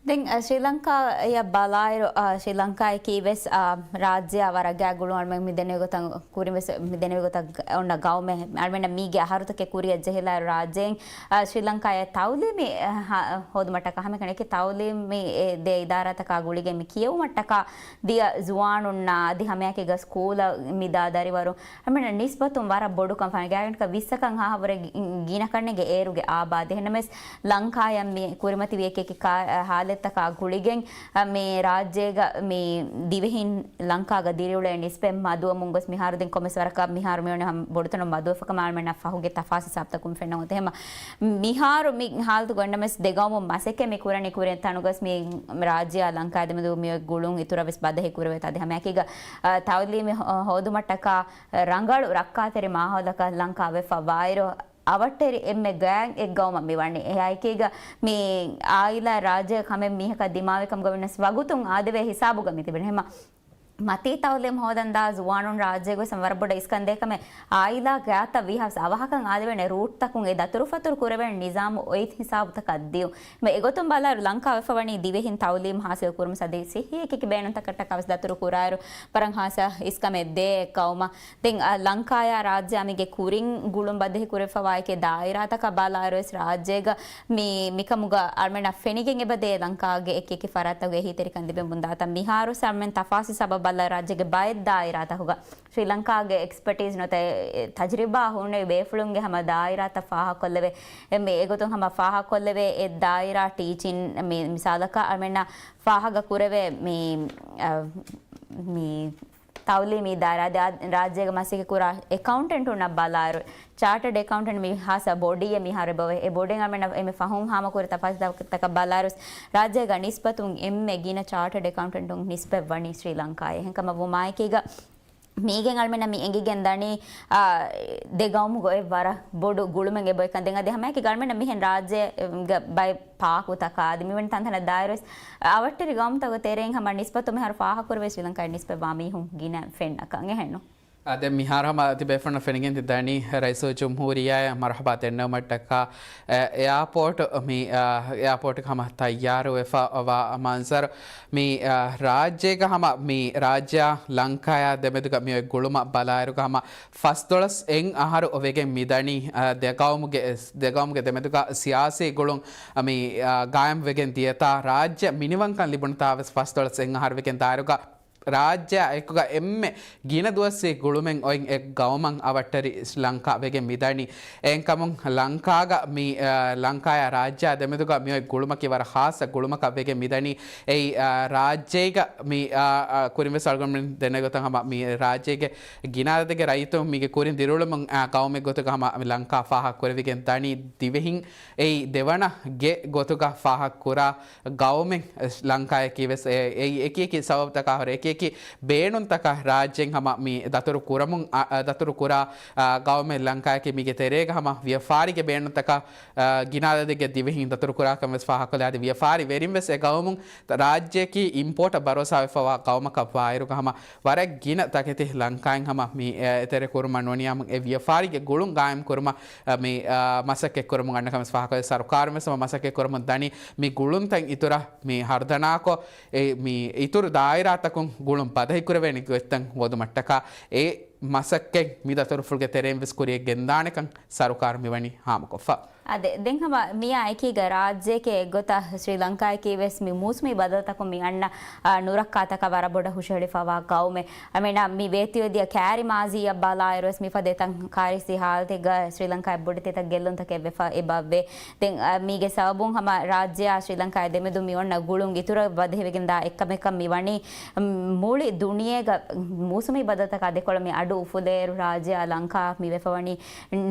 ދެން، އަ، ޝްރީލަންކާއަށް ބަލާއިރު، އަ، ޝްރީލަންކާއަކީ ވެސް، އަ، ރާއްޖެއާ ވަރަށް ގާތް ގުޅުން އަޅުމެން މި ދެނެވި ގޮތަށް ކުރިން ވެސް މި ދެނެވި ގޮތަށް އޮންނަ ގައުމެއް. އަޅުމެންނަށް މީގެ އަހަރުތަކެއް ކުރިއަށް ޖެހިލާއިރު ރާއްޖޭން، އަ، ޝްރީލަންކާއަށް ތައުލީމީ، އަ، ހަ-، ހޯދުމަށްޓަކާ ހަމައެކަނި އެކި ތައުލީމީ އެ ދެ އިދާރާތަކާ ގުޅިގެން މި ކިޔެވުމަށްޓަކާ ދިޔަ ޒުވާނުންނާ އަދި ހަމައެކީގަ ސްކޫލަށް މިދާ ދަރިވަރުން އަޅުމެންނަށް ނިސްބަތުން ވަރަށް ބޮޑުކަން ފާނގާގެން ވިއްސަކަށް ހާހަވަރެއް ގިނަ ކަންނެގެ އޭރުގެ އާބާދެ. އެހެންނަމަވެސް ލަންކާޔަށް މި ކުރިމަތިވި އެކި އެކި ކާ-، ހާލެއް ތަކާ ގުޅިގެން، އަ، މި ރާއްޖޭގަ މި ދިވެހިން ލަންކާގަ ދިރިއުޅޭ ނިސްބަތް މަދުވަމުން ގޮސް މިހާރު ދެން ކޮންމެސް ވަރަކަށް މިހާރު މިއޮންނަ ހަމަ ބޮޑުތަނުން މަދުވެފަކަމާ އަޅުމެންނަށް ފަހުގެ ތަފާސް ހިސާބުތަކުން ފެންނަ ގޮތެއް. ހަމަ މިހާރު މި ހާލަތުގަ އޮންނަމަސް ދެގައުމުން މަސައްކަތް މި ކުރަނީ ކުރިން ތަނުގަސް މި ރާއްޖެއާ ލަންކާ ދެމެދު މި ގުޅުން އިތުރަށް ވެސް ބަދަހި ކުރެވޭ ތަދެ ހަމައެކީގަ، އަ، ތައުލީމެއް ހޯ-، ހޯދުމަށްޓަކާ ރަނގަޅު ރައްކާތެރި މާހައުލަކަށް ލަންކާ ވެފަ ވާއިރު، އަވަށްޓެރި އެންމެ ގާތް އެއް ގައުމަށް މި ވަނީ. އެއާއެކީގަ މި އާއިލާ ރާއްޖޭގަ ކަމެއް މީހަކަށް ދިމާވި ކަމުގަ ވެސް ވަގުތުން އާދެވޭ ހިސާބުގަ މި ތިބެނީ. ހަމަ މަތީ ތައުލީމް ހޯދަން ދާ ޒުވާނުން ރާއްޖޭގަ ވެސް ވަރަށް ބޮޑަށް އިސްކަންދޭ ކަމެއް. އާއިލާ ގާތަށް ވީހާވެސް އަވަހަކަށް އާދެވޭނެ ރޫޓްތަކުން އެ ދަތުރުފަތުރު ކުރެވޭނެ ނިޒާމު އޮތް ހިސާބުތަކަށް ދިޔުން. މި އެގޮތުން ބަލާއިރު ލަންކާ ވެފަ ވަނީ ދިވެހިން ތައުލީމް ހާސިލް ކުރުމަށް އަދި ސިއްހީ އެކި ބޭނުންތަކަށްޓަކާ ވެސް ދަތުރު ކުރާއިރު، ވަރަށް ހާސަ އިސްކަމެއް ދޭ ގައުމަށް. ދެން، އަ، ލަންކާޔާ ރާއްޖެ އަމިގެ ކުރިން ގުޅުން ބަދަހި ކުރެފަވާ އެކެ ދާއިރާތަކަށް ބަލާއިރު ވެސް ރާއްޖޭގަ މި، މިކަމުގަ އަޅުމެންނަށް ފެނިގެން އެބަދޭ ލަންކާގެ އެކި އެކި ފަރާތްތަކުގެ އެހީތެރިކަން ލިބެމުން ދާތަން. މިހާރު ސަމެން ތަފާސް ހިސާބަށް ބަލާ ރާއްޖޭގެ ބައެއް ދާއިރާތަކުގަ ޝްރީލަންކާގެ އެކްސްޕަޓީސް ނުވަތަ އެ، އެ، ތަޖްރިބާ ހުންނެވި ބޭފުޅުންގެ ހަމަ ދާއިރާތައް ފާހަގަކޮށްލެވޭ. އެ، މި އެގޮތުން ހަމަ ފާހަގަކޮށްލެވޭ އެ ދާއިރާ ޓީޗިން މި، މިސާލަކަށް އަޅުމެންނަށް ފާހަގަ ކުރެވޭ މި، އަ، މި ތައުލީމީ ދާއިރާ އަދި ރާއްޖޭގެ މަސައްކަތް ކުރާ އެކައުންޓެންޓުންނަށް ބަލާއިރު، ޗާޓަޑް އެކައުންޓެންޓް މި ހާސަ ބޮޑީއެއް މިހާރު އެބަވޭ. އެ ބޮޑެއް އަޅުމެންނަށް އެންމެ ފަހުން ހާމަކުރި ތަފާސްތަކަށް ބަލާއިރު، ރާއްޖޭގަ ނިސްބަތުން އެންމެ ގިނަ ޗާޓަޑް އެކައުންޓެންޓުން ނިސްބަތް ވަނީ ޝްރީލަންކާއޭ. އެހެންކަމަށް ވުމާއެކީގަ، މީގެން އަޅުމެންނަށް މި އެނގިގެން ދަނީ، އާ، ދެ ގައުމުގަ އޮތް ވަރަށް ބޮޑު ގުޅުމެއް އެބައޮތްކަން. ދެން އަދި ހަމައެކީ އަޅުމެންނަށް މިހެން ރާއްޖޭގަ ބައެއް ޕާކުތަކާ އަދި މިވެނި ތަންތަނަށް ދާއިރުވެސް، އަވަށްޓެރި ގައުމުތަކުގެ ތެރެއިން ހަމަ ނިސްބަތު މިހާރު ފާހަގަކުރެވޭ ޝްރީލަންކާއިން ނިސްބަތްވާ މީހުން ގިނަ ފެންނަކަން. އެހެންނު؟ އާ، ދެން މިހާރު ހަމަ ތިބޭފުޅުންނަށް ފެނިގެން ތި ދަނީ ރައީސުލްޖުމްހޫރިއްޔާއަށް މަރުހަބާ ދެންނެވުމަށްޓަކާ، އެ، އެއާޕޯޓް މި، އާ، އެއާޕޯޓްގަ ހަމަ ތައްޔާރުވެފަ ވާ މަންޒަރު. މި، އާ، ރާއްޖޭގަ ހަމަ މި ރާއްޖެއާ ލަންކާޔާ ދެމެދުގަ މި އޮތް ގުޅުމަށް ބަލާއިރުގަ ހަމަ ފަސްދޮޅަސް އެއް އަހަރު ވެގެން މިދަނީ، އާ، ދެގައުމުގެ، ދެގައުމުގެ ދެމެދުގަ ސިޔާސީ ގުޅުން، އާ، މި، އާ، ގާއިމް ވެގެން ދިޔަތާ ރާއްޖެ މިނިވަންކަން ލިބުނުތާ ވެސް ފަސްދޮޅަސް އެއް އަހަރު ވެގެން ދާއިރުގަ ރާއްޖެއާ އެކުގަ އެންމެ ގިނަ ދުވަސްވީ ގުޅުމެއް އޮތް އެއް ގައުމަށް އަވަށްޓެރި ލަންކާ ވެގެން މިދަނީ. އެހެންކަމުން ލަންކާގަ މި، އާ، ލަންކާޔާ ރާއްޖެއާ ދެމެދުގަ މިއޮތް ގުޅުމަކީ ވަރަށް ހާއްސަ ގުޅުމަކަށް ވެގެން މިދަނީ. އެއީ، އާ، ރާއްޖޭގަ މި، އާ، އާ، ކުރިންވެސް އަޅުގަނޑުމެން ދެނެގޮތަށް ހަމަ މި ރާއްޖޭގެ ގިނަ އަދަދެއްގެ ރައްޔިތުން މީގެ ކުރިން ދިރިއުޅެމުން، އާ، ގައުމެއް ގޮތުގަ ހަމަ މި ލަންކާ ފާހަގަ ކުރެވިގެން ދަނީ ދިވެހިން އެއީ ދެވަނަ ގެ ގޮތުގަ ފާހަގަ ކުރާ ގައުމެއް ލަންކާޔަކީ ވެސް އެ، އެއީ އެކި އެކި ސަބަބުތަކާ ހުރެ އެކި އެކި ބޭނުންތަކަށް ރާއްޖެން ހަމަ މި ދަތުރު ކުރަމުން، އަ، އަ، ދަތުރު ކުރާ، އާ، ގައުމެއް ލަންކާޔަކީ މީގެ ތެރޭގަ ހަމަ ވިޔަފާރިގެ ބޭނުންތަކަށް، އާ، ގިނަ އަދަދެއްގެ ދިވެހިން ދަތުރު ކުރާކަން ވެސް ފާހަގަކޮށްލާ އަދި ވިޔަފާރި ވެރިން ވެސް އެ ގައުމުން ރާއްޖެއަކީ އިމްޕޯޓަށް ބަރޯސާވެފަވާ ގައުމަކަށް ވާއިރުގަ ހަމަ ވަރަށް ގިނަ ތަކެތި ލަންކާއިން ހަމަ މި އެ، އެތެރެ ކުރުމަށް ނޫނިޔާމު އެ ވިޔަފާރިގެ ގުޅުން ގާއިމް ކުރުމަށް، އަ، މި، އަ، މަސައްކަތް ކުރަމުން އަންނަ ކަމެސް ފާހަގަވެ ސަރުކާރުން ވެސް ހަމަ މަސައްކަތް ކުރަމުން ދަނީ މި ގުޅުންތައް އިތުރަށް މި ހަރުދަނާކޮށް، އެ، މި އިތުރު ދާއިރާތަކުން ގުޅުން ބަދަހި ކުރެވޭނެ ގޮތްތައް ހޯދުމަށްޓަކާ އެ މަސައްކަތް މި ދަތުރުފުޅުގެ ތެރެއިން ވެސް ކުރިޔަށް ގެންދާނެކަން ސަރުކާރު މިވަނީ ހާމަކޮށްފަ. އާދެ، ދެން ހަމަ މިއާ އެކީގަ ރާއްޖެއެކޭ އެއްގޮތަށް ޝްރީލަންކާއެކީ ވެސް މި މޫސުމީ ބަދަލުތަކުން މި އަންނަ، އާ، ނުރައްކާތަކަށް ވަރަށް ބޮޑަށް ހުށަހެޅިފަވާ ގައުމެއް. އަމިނާ މި ވޭތުވެދިޔަ ކާރި މާޒީއަށް ބަލާއިރު ވެސް މިފަދަ އެތަން ކާރިސީ ހާލަތެއްގަ ޝްރީލަންކާއަށް ބޮޑެތި އެތައް ގެއްލުންތަކެއް ވެފަ އެބައޮތް. ދެން، އާ، މީގެ ސަބަބުން ހަމަ ރާއްޖެއާ ޝްރީލަންކާއާ ދެމެދު މި އޮންނަ ގުޅުން އިތުރަށް ބަދަހިވެގެންދާ އެއްކަމަކަށް މި ވަނީ، މުޅި ދުނިޔޭގަ މޫސުމީ ބަދަލުތަކާ ދެކޮޅަށް މި އަޑު އުފުލޭއިރު ރާއްޖެއާ ލަންކާ މި ވެފަވަނީ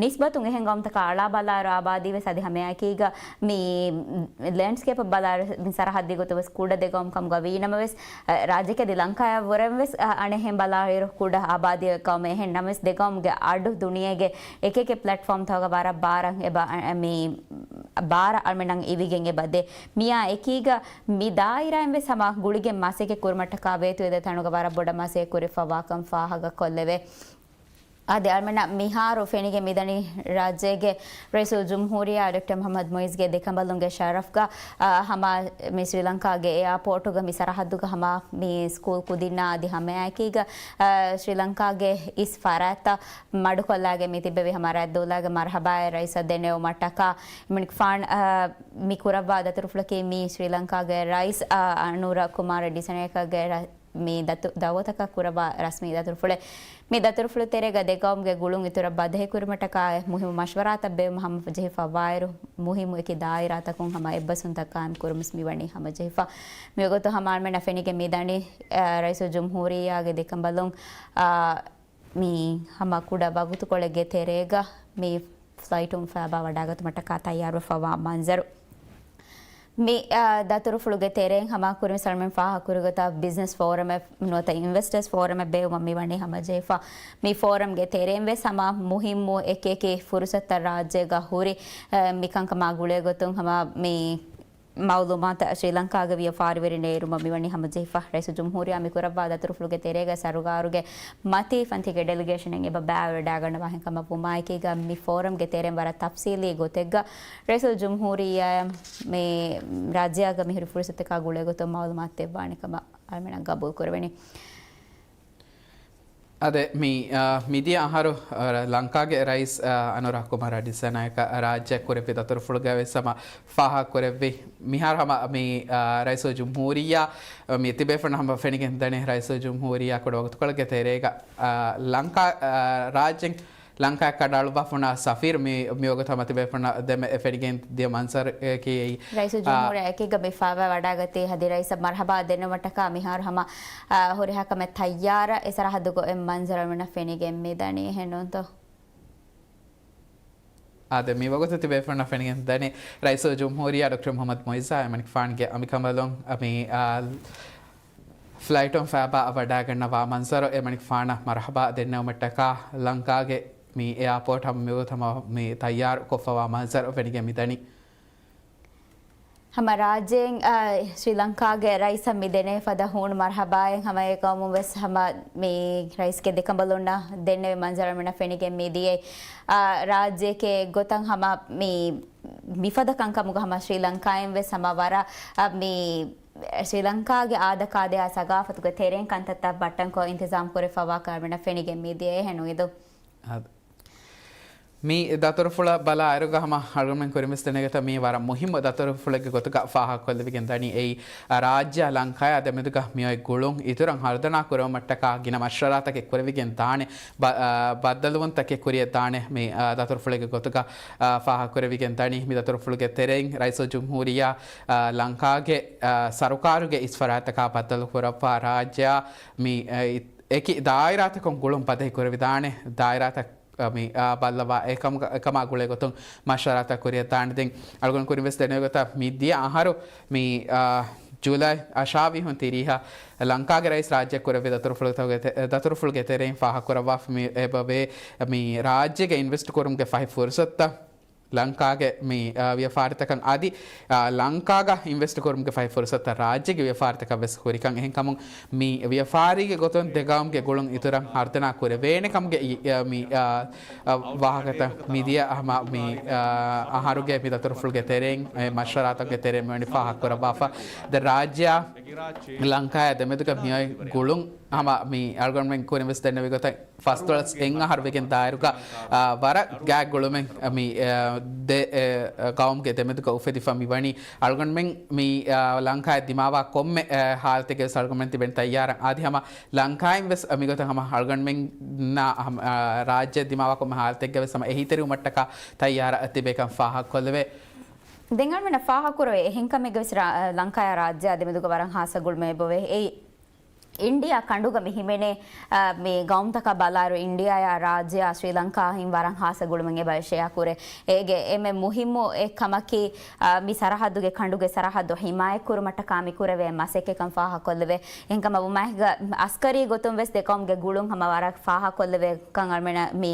ނިސްބަތުން އެހެން ގައުމުތަކާ އަޅާ ބަލާއިރު އާބާދީ ވެސް އަދި ހަމައެކީގަ މި ލެންޑްސްކޭޕަށް ބަލާއިރު މި ސަރަހައްދީ ގޮތަށް ވެސް ކުޑަ ދެ ގައުމު ކަމުގަ ވީ ނަމަވެސް، އަ، ރާއްޖެއަކީ އަދި ލަންކާއާ ވުރެން ވެސް، އަ، އަނެއްހެން ބަލާއިރު ކުޑަ އާބާދީ ގައުމެއް. އެހެން ނަމަވެސް ދެ ގައުމުގެ އަޑު ދުނިޔޭގެ އެކި އެކި ޕްލެޓްފޯމްތަކުގަ ވަރަށް ބާރަށް އެބަ، އަ، މި ބާރަށް އަޅުމެންނަށް އިވިގެން އެބަ ދޭ. މިއާ އެކީގަ މި ދާއިރާއިން ވެސް ހަމަ ގުޅިގެން މަސައްކަތް ކުރުމަށްޓަކާ ވޭތުވެދޭ ތަނުގަ ވަރަށް ބޮޑަށް މަސައްކަތް ކުރެފަވާކަން ފާހަގަކޮށްލެވޭ. އާދެ، އަޅުމެންނަށް މިހާރު ފެނިގެން މިދަނީ ރާއްޖޭގެ ރައީސުލްޖުމްހޫރިއްޔާ ޑޮކްޓަރ މުޙައްމަދު މުޢިއްޒުގެ ދެކަނބަލުންގެ ޝަރަފްގަ، އާ، ހަމަ މި ޝްރީލަންކާގެ އެއާޕޯޓުގަ މި ސަރަހައްދުގަ ހަމަ މި ސްކޫލް ކުދިންނާ އަދި ހަމައެކީގަ، އާ، ޝްރީލަންކާގެ އިސް ފަރާތްތައް މަޑުކޮށްލާގެން މި ތިއްބެވި ހަމަ ރައްދުލާގެ މަރުޙަބާއެއް ރައީސަށް ދެނެވުމަށްޓަކާ އިމްރާން ޚާން، އާ، މި ކުރައްވާ ދަތުރުފުޅަކީ މި ޝްރީލަންކާގެ ރައީސް، އާ، އަނޫރަ ކުމާރަ ޑިސަނޭކާގެ ރަ-، މި ދަތު-، ދައުވަތަކަށް ކުރައްވާ ރަސްމީ ދަތުރުފުޅެއް. މި ދަތުރުފުޅު ތެރޭގަ ދެ ގައުމުގެ ގުޅުން އިތުރަށް ބަދަހިކުރުމަށްޓަކާ މުހިއްމު މަޝްވަރާތައް ބޭއްވުމަށް ހަމަ ޖެހިފަ ވާއިރު، މުހިއްމު އެކި ދާއިރާތަކުން ހަމަ އެއްބަސްވުންތައް ޤާއިމް ކުރުމަސް މިވަނީ ހަމަ ޖެހިފަ. މިވަގުތު ހަމަ އަޅުމެންނަށް ފެނިގެން މިދަނީ، އަ، ރައީސުލްޖުމްހޫރިއްޔާގެ ދެކަނބަލުން، އަ، މި ހަމަ ކުޑަ ވަގުތުކޮޅެއްގެ ތެރޭގަ މި ފްލައިޓުން ފައިބާ ވަޑާގަތުމަށްޓަކާ ތައްޔާރުވެފަވާ މަންޒަރު. މި، އާ، ދަތުރުފުޅުގެ ތެރެއިން ހަމަ ކުރިން ސަލްމަން ފާހަގަކުރިގޮތަށް ބިޒްނަސް ފޯރަމެއް ނުވަތަ އިންވެސްޓަރސް ފޯރަމެއް ބޭއްވުމަށް މިވަނީ ހަމަ ޖެހިފަ. މި ފޯރަމްގެ ތެރެއިން ވެސް ހަމަ މުހިއްމު އެކި އެކި ފުރުސަތުތައް ރާއްޖޭގަ ހުރި، އާ، މިކަންކަމާ ގުޅޭގޮތުން ހަމަ މި މައުލޫމާތު ޝްރީލަންކާގެ ވިޔަފާރިވެރިން ނޭރުމަށް މިވަނީ ހަމަ ޖެހިފަ. ރައީސުލްޖުމްހޫރިއްޔާ މި ކުރައްވާ ދަތުރުފުޅުގެ ތެރޭގަ ސަރުކާރުގެ މަތީ ފަންތީގެ ޑެލިގޭޝަނެއް އެބަ ބައިވެރިވެޑައިގަންނަވާ ހިނގަމަށް ވުމާއެކީގަ މި ފޯރަމްގެ ތެރެއިން ވަރަށް ތަފްސީލީ ގޮތެއްގަ ރައީސުލްޖުމްހޫރިއްޔާ މި ރާއްޖެއާގަ މިހުރި ފުރުސަތަކާ ގުޅޭގޮތުން މައުލޫމާތު ދެއްވާނެ ކަމަށް އަޅުމެނަށް ގަބޫލު ކުރެވެނީ. އާދެ، މި، އާ، މިދިޔަ އަހަރު، އާ، ލަންކާގެ ރައީސް، އާ، އަނުރާ ކުމާރާ ޑިސަނާޔަކާ ރާއްޖެ ކުރެއްވި ދަތުރުފުޅުގައި ވެސް ހަމަ ފާހަގަ ކުރެއްވި. މިހާރު ހަމަ މި، އާ، ރައީސުލްޖުމްހޫރިއްޔާ މި ތިބޭފުޅުން ހަމަ ފެނިގެން ދަނީ ރައީސުލްޖުމްހޫރިއްޔާ ކުޑަ ވަގުތުކޮޅެއްގެ ތެރޭގަ، އާ، ލަންކާ، އާ، ރާއްޖެ، ލަންކާއަށް ކަނޑައަޅުއްވާފަ ހުންނަ ސަފީރު މި، މިވަގުތު ހަމަ ތިބޭފުޅުންނަށް ދެމެ ފެނިގެން ދިޔަ މަންޒަރެކީ އެއީ. ރައީސުލްޖުމްހޫރިއްޔާ އެކީގަ މި ފައިބާ ވަޑާގަތީ ހަދި ރައީސަށް މަރުހަބާ ދެންނެވުމަށްޓަކާ މިހާރު ހަމަ، އާ، ހުރިހާ ކަމެއް ތައްޔާރަށް އެސަރަހައްދުގަ އޮތް މަންޒަރު އަޅުމެންނަށް ފެނިގެން މިދަނީ. އެހެންނޫންތޯ؟ އާދެ، މިވަގުތު ތިބޭފުޅުންނަށް ފެނިގެން ދަނީ ރައީސުލްޖުމްހޫރިއްޔާ ޑޮކްޓަރ މުޙައްމަދު މުޢިއްޒާ އެމަނިކުފާނުގެ އަނބިކަނބަލުން މި، އާ، ފްލައިޓުން ފައިބާ ވަޑާގަންނަވާ މަންޒަރު އެމަނިކުފާނަށް މަރުޙަބާ ދެންނެވުމަށްޓަކާ ލަންކާގެ މި އެއާޕޯޓް ހަމަ މިވަގުތު ހަމަ މި ތައްޔާރު ކޮށްފަވާ މަންޒަރު ފެނިގެން މިދަނީ. ހަމަ ރާއްޖޭން، އާ، ޝްރީލަންކާގެ ރައީސަށް މި ދެނެވި ފަދަ ހޫނު މަރުޙަބާއެއް ހަމަ އެ ގައުމުން ވެސް ހަމަ މި ރައީސްގެ ދެކަނބަލުންނަށް ދެންނެވި މަންޒަރު އަޅުމެންނަށް ފެނިގެން މި ދިޔައީ. އާ، ރާއްޖެއެކޭ ގޮތަށް ހަމަ މި މިފަދަ ކަންކަމުގަ ހަމަ ޝްރީލަންކާއިން ވެސް ހަމަ ވަރަށް، އާ، މި ޝްރީލަންކާގެ އާދަކާދަޔާ ސަގާފަތުގެ ތެރެއިން ކަންތައްތައް ބައްޓަންކޮށް އިންތިޒާމް ކުރެފަވާކަން އަޅުމެންނަށް ފެނިގެން މި ދިޔައީ. އެހެން އިދު. އާދެ. މި ދަތުރުފުޅަށް ބަލާ އިރުގަ ހަމަ އަޅުގަނޑުމެން ކުރިންވެސް ދެނެގަތަ މީ ވަރަށް މުހިއްމު ދަތުރުފުޅެއްގެ ގޮތުގަ ފާހަގަކޮށްލެވިގެން ދަނީ އެއީ، ރާއްޖެއާ ލަންކާއާ ދެމެދުގަ މިއޮތް ގުޅުން އިތުރަށް ހަރުދަނާ ކުރެވުމަށްޓަކާ ގިނަ މަޝްވަރާތަކެއް ކުރެވިގެން ދާނެ، ބަ-، އާ، ބައްދަލުވުންތަކެއް ކުރިއަށް ދާނެ މި، އާ، ދަތުރުފުޅެއްގެ ގޮތުގަ، އާ، ފާހަގަކުރެވިގެން ދަނީ. މި ދަތުރުފުޅުގެ ތެރެއިން ރައީސުލްޖުމްހޫރިއްޔާ، އާ، ލަންކާގެ، އާ، ސަރުކާރުގެ އިސް ފަރާތްތަކާ ބައްދަލު ކުރައްވާ ރާއްޖެއާ މި، އެ، އެކި ދާއިރާތަކުން ގުޅުން ބަދަހި ކުރެވިދާނެ ދާއިރާތައް މި، އާ، ބައްލަވާ އެކަމުގަ-، އެކަމާ ގުޅޭގޮތުން މަޝްވަރާތައް ކުރިއަށް ދާނެ. ދެން އަޅުގަނޑު ކުރިންވެސް ދެނެވިގޮތަށް މި ދިޔަ އަހަރު މި، އާ، ޖުލައި އަށާވީހުން ތިރީހަ ލަންކާގެ ރައީސް ރާއްޖެ ކުރެއްވި ދަތުރުފުޅުތަކުގެ ތެ-، ދަތުރުފުޅުގެ ތެރެއިން ފާހަގަކުރައްވާފަ މި އެބަވޭ މި ރާއްޖޭގެ އިންވެސްޓް ކުރުމުގެ ފަހި ފުރުސަތުތައް ލަންކާގެ މި، އާ، ވިޔަފާރިތަކަށް އަދި، އާ، ލަންކާގަ އިންވެސްޓް ކުރުމުގެ ފަހި ފުރުސަތުތައް ރާއްޖޭގެ ވިޔަފާރިތަކަށް ވެސް ހުރިކަން. އެހެންކަމުން މި ވިޔަފާރީގެ ގޮތުން ދެގައުމުގެ ގުޅުން އިތުރަށް ހަރުދަނާ ކުރެވޭނެ ކަމުގެ އި-، އަ، މި، އަ، އަ، ވާހަކަތައް މިދިޔަ ހަމަ މި، އަ، އަހަރުގެ މި ދަތުރުފުޅުގެ ތެރެއިން، އެ، މަޝްވަރާތަކުގެ ތެރެއިން މިވަނީ ފާހަގަކުރައްވާފަ. ދެން ރާއްޖެއާ ލަންކާއާ ދެމެދުގަ މިއޮތް ގުޅުން ހަމަ މި އަޅުގަނޑުމެން ކުރިން ވެސް ދެންނެވި ގޮތަށް ފަސްދޮޅަސް އެއް އަހަރު ވެގެން ދާއިރުގަ، އާ، ވަރަށް ގާތް ގުޅުމެއް މި، އެ، ދެ، އެ، ގައުމުގެ ދެމެދުގަ އުފެދިފަ މިވަނީ. އަޅުގަނޑުމެން މި، އާ، ލަންކާއަށް ދިމާވާ ކޮންމެ، އެ، ހާލަތެއްގެ ވެސް އަޅުގަނޑުމެން ތިބެން ތައްޔާރަށް. އަދި ހަމަ ލަންކާއިން ވެސް މިގޮތަށް ހަމަ އަޅުގަނޑުމެންނާ ހަމަ، އާ، ރާއްޖެ ދިމާވާ ކޮންމެ ހާލަތެއްގެ ވެސް ހަމަ އެހީތެރިވުމަށްޓަކާ ތައްޔާރަށް ތިބޭކަން ފާހަގަކޮށްލެވޭ. ދެން އަޅުމެންނަށް ފާހަގަކުރެވޭ އެހެން ކަމެއްގެ ވެސް ރާ-، ލަންކާއާ ރާއްޖެއާ ދެމެދުގަ ވަރަށް ހާއްސަ ގުޅުމެއް އެބަވޭ. އެއީ އިންޑިއާ ކަނޑުގަ މި ހިމެނޭ، އާ، މި ގައުމުތަކާ ބަލާއިރު އިންޑިއާއާ ރާއްޖެއާ ޝްރީލަންކާއިން ވަރަށް ހާއްސަ ގުޅުމެއް އެބަ ޝެއާ ކުރޭ. އޭގެ އެންމެ މުހިއްމު އެއް ކަމަކީ، އާ، މި ސަރަހައްދުގެ ކަނޑުގެ ސަރަހައްދު ހިމާޔަތްކުރުމަށްޓަކާ މި ކުރެވޭ މަސައްކަތްކަން ފާހަގަކޮށްލެވޭ. އެހެންކަމަށް ވުމާއެކީގަ އަސްކަރީ ގޮތުން ވެސް ދެ ގައުމުގެ ގުޅުން ހަމަ ވަރަށް ފާހަގަކޮށްލެވޭ ކަން އަޅުމެނަށް މި،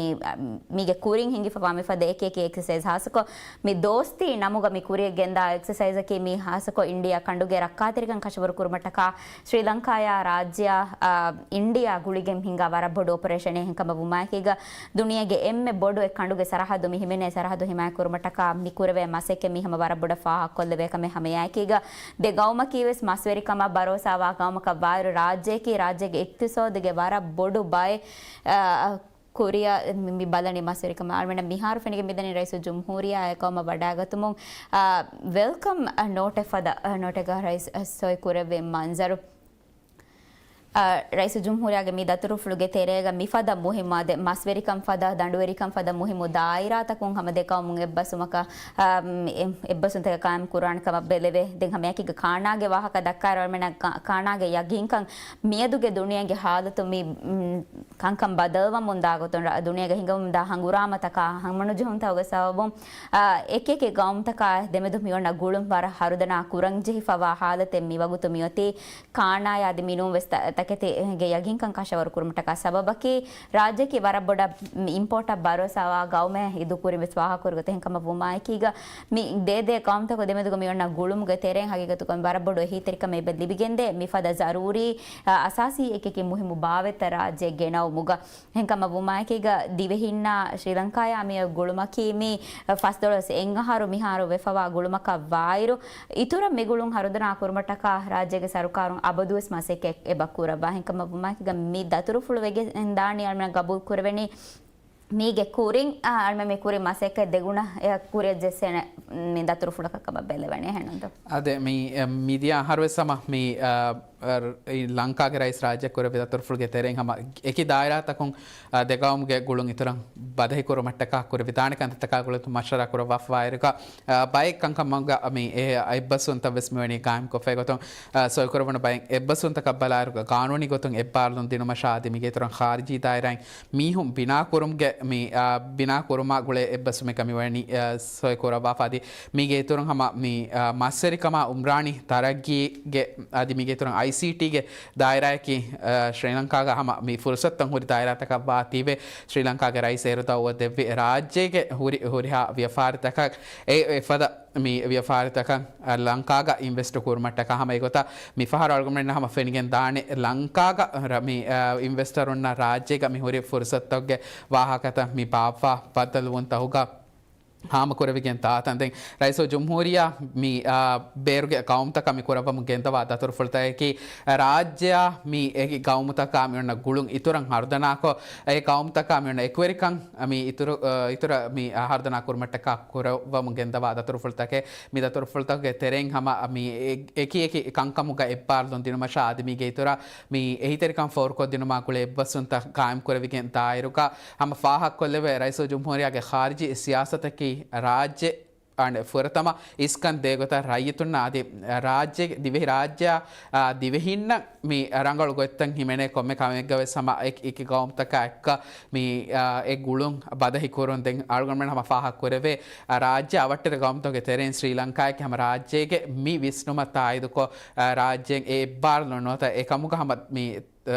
މީގެ ކުރިން ހިނގިފަވާ މިފަދަ އެކި އެކި އެކްސަސައިޒް ހާއްސަކޮށް މި ދޯސްތީ ނަމުގަ މި ކުރިއަށް ގެންދާ އެކްސަސައިޒަކީ މީ ހާއްސަކޮށް އިންޑިއާ ކަނޑުގެ ރައްކާތެރިކަން ކަށަވަރު ކުރުމަށްޓަކާ ޝްރީލަންކާއާ ރާއްޖެއާ، އާ، އިންޑިއާ ގުޅިގެން ހިންގާ ވަރަށް ބޮޑު އޮޕަރޭޝަނެއް. އެހެންކަމަށް ވުމާއެކީގަ ދުނިޔޭގެ އެންމެ ބޮޑު އެއް ކަނޑުގެ ސަރަހައްދު މި ހިމެނޭ ސަރަހައްދު ހިމާޔަތް ކުރުމަށްޓަކާ މި ކުރެވޭ މަސައްކަތް މީ ހަމަ ވަރަށް ބޮޑަށް ފާހަގަކޮށްލެވޭ ކަމެއް. ހަމައެއާއެކީގަ ދެ ގައުމަކީ ވެސް މަސްވެރިކަމަށް ބަރޯސާވާ ގައުމަކަށް ވާއިރު ރާއްޖެއަކީ ރާއްޖޭގެ އިޤްތިޞާދުގެ ވަރަށް ބޮޑު ބައެއް، އާ، ކުރިއަށް މި، މި ބަލަނީ މަސްވެރިކަމަށް. އަޅުމެންނަށް މިހާރު ފެނިގެން މިދަނީ ރައީސުލްޖުމްހޫރިއްޔާ އެ ގައުމަށް ވަޑާގަތުމުން، އާ، ވެލްކަމް، އާ، ނޯޓެއް ފަދަ، އާ، ނޯޓެއްގަ ރައީސް، އާ، ސޮއި ކުރެއްވި މަންޒަރު. ރައީސުލްޖުމްހޫރިއްޔާގެ މި ދަތުރުފުޅުގެ ތެރޭގަ މިފަދަ މުހިއްމު އާދެ، މަސްވެރިކަން ފަދަ، ދަނޑުވެރިކަން ފަދަ މުހިއްމު ދާއިރާތަކުން ހަމަ ދެ ޤައުމުން އެއްބަސްވުމަކަށް، އާ، އެ، އެއްބަސްވުންތަކެއް ޤާއިމް ކުރާނެ ކަމަށް ބެލެވޭ. ދެން ހަމައެކީގަ ކާނާގެ ވާހަކަ ދައްކާއިރު އަޅުމެންނަށް ކާ-، ކާނާގެ ޔަގީންކަން މިއަދުގެ ދުނިޔޭގެ ހާލަތު މި، މް، ކަންކަން ބަދަލުވަމުން ދާ ގޮތުން، ރަ-، ދުނިޔޭގަ ހިނގަމުންދާ ހަނގުރާމަތަކާ، ހަމަނުޖެހުންތަކުގެ ސަބަބުން، އާ، އެކިއެކި ޤައުމުތަކާ ދެމެދު މިއޮންނަ ގުޅުން ވަރަށް ހަރުދަނާ ކުރަން ޖެހިފަވާ ހާލަތެއް މިވަގުތު މިއޮތީ. ކާނާޔާ އަދި މިނޫން ވެސް ތަ-، ތަކެތިގެ ޔަގީންކަން ކަށަވަރު ކުރުމަށްޓަކާ ސަބަބަކީ، ރާއްޖެއަކީ ވަރަށް ބޮޑަށް މި އިމްޕޯޓަށް ބަރޯސާވާ ގައުމެއް އިދުކުރިން ވެސް ވާހަކަކުރި ގޮތެއް. އެހެންކަމަށް ވުމާއެކީގަ، މި ދޭ ދޭ ޤައުމުތަކުގެ ދެމެދުގަ މިއޮންނަ ގުޅުމުގެ ތެރެއިން ހަގީގަތުގަ ވަރަށް ބޮޑު އެހީތެރިކަމެއް އެބަ ލިބިގެންދޭ. މިފަދަ ޒަރޫރީ، އަ، އަސާސީ އެކިއެކި މުހިއްމު ބާވަތްތައް ރާއްޖެ ގެނައުމުގަ. އެހެންކަމަށް ވުމާއެކީގަ، ދިވެހިންނާ ޝްރީލަންކާޔާ މި ގުޅުމަކީ މި ފަސްދޮޅަސް އެއް އަހަރު މިހާރު ވެފަވާ ގުޅުމަކަށް ވާއިރު، އިތުރަށް މި ގުޅުން ހަރުދަނާ ކުރުމަށްޓަކާ ރާއްޖޭގެ ސަރުކާރުން އަބަދުވެސް މަސައްކަތް އެބަ ކުރައްވާ. އެހެންކަމަށް ވުމާއެކީގަ، މި ދަތުރުފުޅު ވެގެންދާނީ އަޅުމެންނަށް ގަބޫލު ކުރެވެނީ މީގެ ކުރިން، އާ، އަޅުމެން މި ކުރި މަސައްކަތް ދެގުނަ އެ ކުރިއަށް ޖެއްސޭނެ މި ދަތުރުފުޅަކަށް ކަމަށް ބެލެވެނީ ހެންނުންތޯ؟ އާދެ، މި، އެ، މިދިޔަ އަހަރުވެސް ހަމަ މި، އާ، އަ، އި ލަންކާގެ ރައީސް ރާއްޖެ ކުރެއްވި ދަތުރުފުޅުގެ ތެރެއިން ހަމަ އެކި ދާއިރާތަކުން، އަ، ދެ ގައުމުގެ ގުޅުން އިތުރަށް ބަދަހި ކުރުމަށްޓަކާ ކުރެވިދާނެ ކަންތައްތަކާ ގުޅޭ މަޝްވަރާ ކުރައްވާފަވާއިރުގަ، އަ، ބައެއް ކަންކަމުގަ މި އެ އެއްބަސްވުންތައް ވެސް މިވަނީ ގާއިމްކޮށްފައި ގޮތުން، އަ، ސޮއިކުރެވުނު ބައެއް އެއްބަސްވުންތަކަށް ބަލާއިރުގަ ގާނޫނީ ގޮތުން އެއްބާރުލުން ދިނުމަށާ އަދި މީގެ އިތުރަށް ޚާރިޖީ ދާއިރާއިން މީހުން ބިނާ ކުރުމުގެ މި، އާ، ބިނާ ކުރުމާ ގުޅޭ އެއްބަސްވުމެއްގަ މިވަނީ، އާ، ސޮއިކުރައްވާފަ އަދި މީގެ އިތުރުން ހަމަ މި، އާ، މަސްވެރިކަމާ އުމްރާނީ ތަރައްގީގެ އަދި މީގެ އިތުރުން އައިސީޓީގެ ދާއިރާއަކީ، އާ، ޝްރީލަންކާގަ ހަމަ މި ފުރުސަތުތައް ހުރި ދާއިރާތަކަށް ވާތީވެ، ޝްރީލަންކާގެ ރައީސް އޭރު ދައުވަތު ދެއްވި ރާއްޖޭގެ ހުރި، ހުރިހާ ވިޔަފާރިތަކަށް އެ، އެފަދަ މި ވިޔަފާރިތަކަށް ލަންކާގަ އިންވެސްޓު ކުރުމަށްޓަކާ ހަމަ އެގޮތަށް މިފަހަރު އަޅުގަނޑުމެންނަށް ހަމަ ފެނިގެން ދާނެ ލަންކާގަ ރަ-، މި، އާ، އިންވެސްޓަރުންނަށް ރާއްޖޭގަ މި ހުރި ފުރުސަތުތަކުގެ ވާހަކަތައް މި ބާއްވާ ބައްދަލުވުންތަކުގަ ހާމަކުރެވިގެން ދާތަން. ދެން ރައީސުލްޖުމްހޫރިއްޔާ މި، އާ، ބޭރުގެ ގައުމުތަކަށް މި ކުރައްވަމުން ގެންދަވާ ދަތުރުފުޅުތަކަކީ ރާއްޖެއާ މި އެކި ގައުމުތަކާ މި އޮންނަ ގުޅުން އިތުރަށް ހަރުދަނާކޮށް، އެ ގައުމުތަކާ މި އޮންނަ އެކުވެރިކަން މި އިތުރު، އަ، އިތުރަށް މި ހަރުދަނާ ކުރުމަށްޓަކާ ކުރައްވަމުން ގެންދަވާ ދަތުރުފުޅުތަކެއް. މި ދަތުރުފުޅުތަކުގެ ތެރެއިން ހަމަ މި އެ-، އެކި އެކި ކަންކަމުގަ އެއްބާރުލުން ދިނުމަށާ އަދި މީގެ އިތުރަށް މި އެހީތެރިކަން ފޯރުކޮށްދިނުމާ ގުޅޭ އެއްބަސްވުންތައް ޤާއިމް ކުރެވިގެން ދާއިރުގަ ހަމަ ފާހަގަކޮށްލެވޭ، ރައީސުލްޖުމްހޫރިއްޔާގެ ޚާރިޖީ ސިޔާސަތަކީ ރާއްޖެ އަނެއް ފުރަތަމަ އިސްކަން ދޭ ގޮތަށް ރައްޔިތުންނަށް އަދި ރާއްޖޭގެ ދިވެހި ރާއްޖެއާ، އާ، ދިވެހިންނަށް މި ރަނގަޅު ގޮތްތައް ހިމެނޭ ކޮންމެ ކަމެއްގަ ވެސް ހަމަ އެކި އެކި ގައުމުތަކާ އެއްކަ މި، އާ، އެ ގުޅުން ބަދަހި ކުރުން. ދެން އަޅުގަނޑުމެން ހަމަ ފާހަގަ ކުރެވޭ، އާ، ރާއްޖެ އަވަށްޓެރި ގައުމުތަކުގެ ތެރެއިން ސްރީލަންކާއަކީ ހަމަ ރާއްޖޭގެ މި ވިސްނުމަށް ތާއީދުކޮށް، އާ، ރާއްޖޭން އެ އެއްބާރުލުން ނުވަތަ އެކަމުގަ ހަމަ މި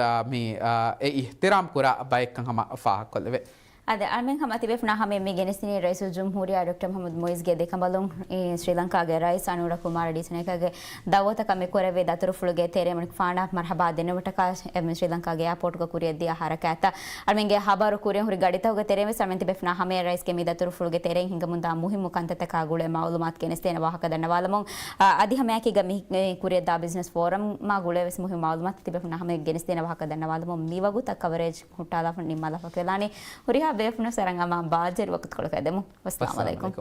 އާ، މި، އާ، އެ އިޙްތިރާމް ކުރާ ބައެއްކަން ހަމަ ފާހަގަކޮށްލެވޭ. އަދި އަޅުމެން ހަމަ ތިބޭފުޅުންނާ ހަމަޔަށް މި ގެނެސްދިނީ ރައީސުލްޖުމްހޫރިއްޔާ ޑޮކްޓަރ މުޙައްމަދު މުޢިއްޒުގެ ދެކަނބަލުން، އެ، ސްރީލަންކާގެ ރައީސް އަނޫރަ ކުމާރަ ޑިސަނޭކާގެ ދައުވަތަކަށް މި ކުރެއްވި ދަތުރުފުޅުގެ ތެރެއިން ފާނަށް މަރްޙަބާ ދެންނެވުމަށްޓަކާ، އެ، މި ސްރީލަންކާގެ އެއާޕޯޓުގަ ކުރިއަށްދިޔަ ހަރަކާތްތައް. އަޅުމެންގެ ހަބަރު ކުރިއަށް ހުރި ގަޑިތަކުގެ ތެރެއިން ވެސް އަޅުމެން ތިބޭފުޅުންނާ ހަމަޔަށް ރައީސްގެ މި ދަތުރުފުޅުގެ ތެރެއިން ހިނގަމުންދާ މުހިއްމު ކަންތައްތަކާ ގުޅޭ މަޢުލޫމާތު ގެނެސްދޭނެ ވާހަކަ ދަންނަވާލަމުން. އަ، އަދި ހަމައެކީގަ މި، އެ، ކުރިއަށްދާ ބިޒްނަސް ފޯރަމްއާ ގުޅޭ ވެސް މުހިއްމު މަޢުލޫމާތު ތިބޭފުޅުންނާ ހަމަޔަށް ގެނެސްދޭނެ ވާހަކަ ދަންނަވާލަމުން މިވަގުތަށް ކަވަރޭޖް ހުއްޓާލާފަ ނިންމާލާފަ ކިޔަލާނީ. ހުރިހާ ބޭފުޅުން ސަރަނގަމާ ބާއްޖަވެރި ވަގުތުކޮޅަކަށް ދެމު. ވައްސަލާމު އަލައިކުމް.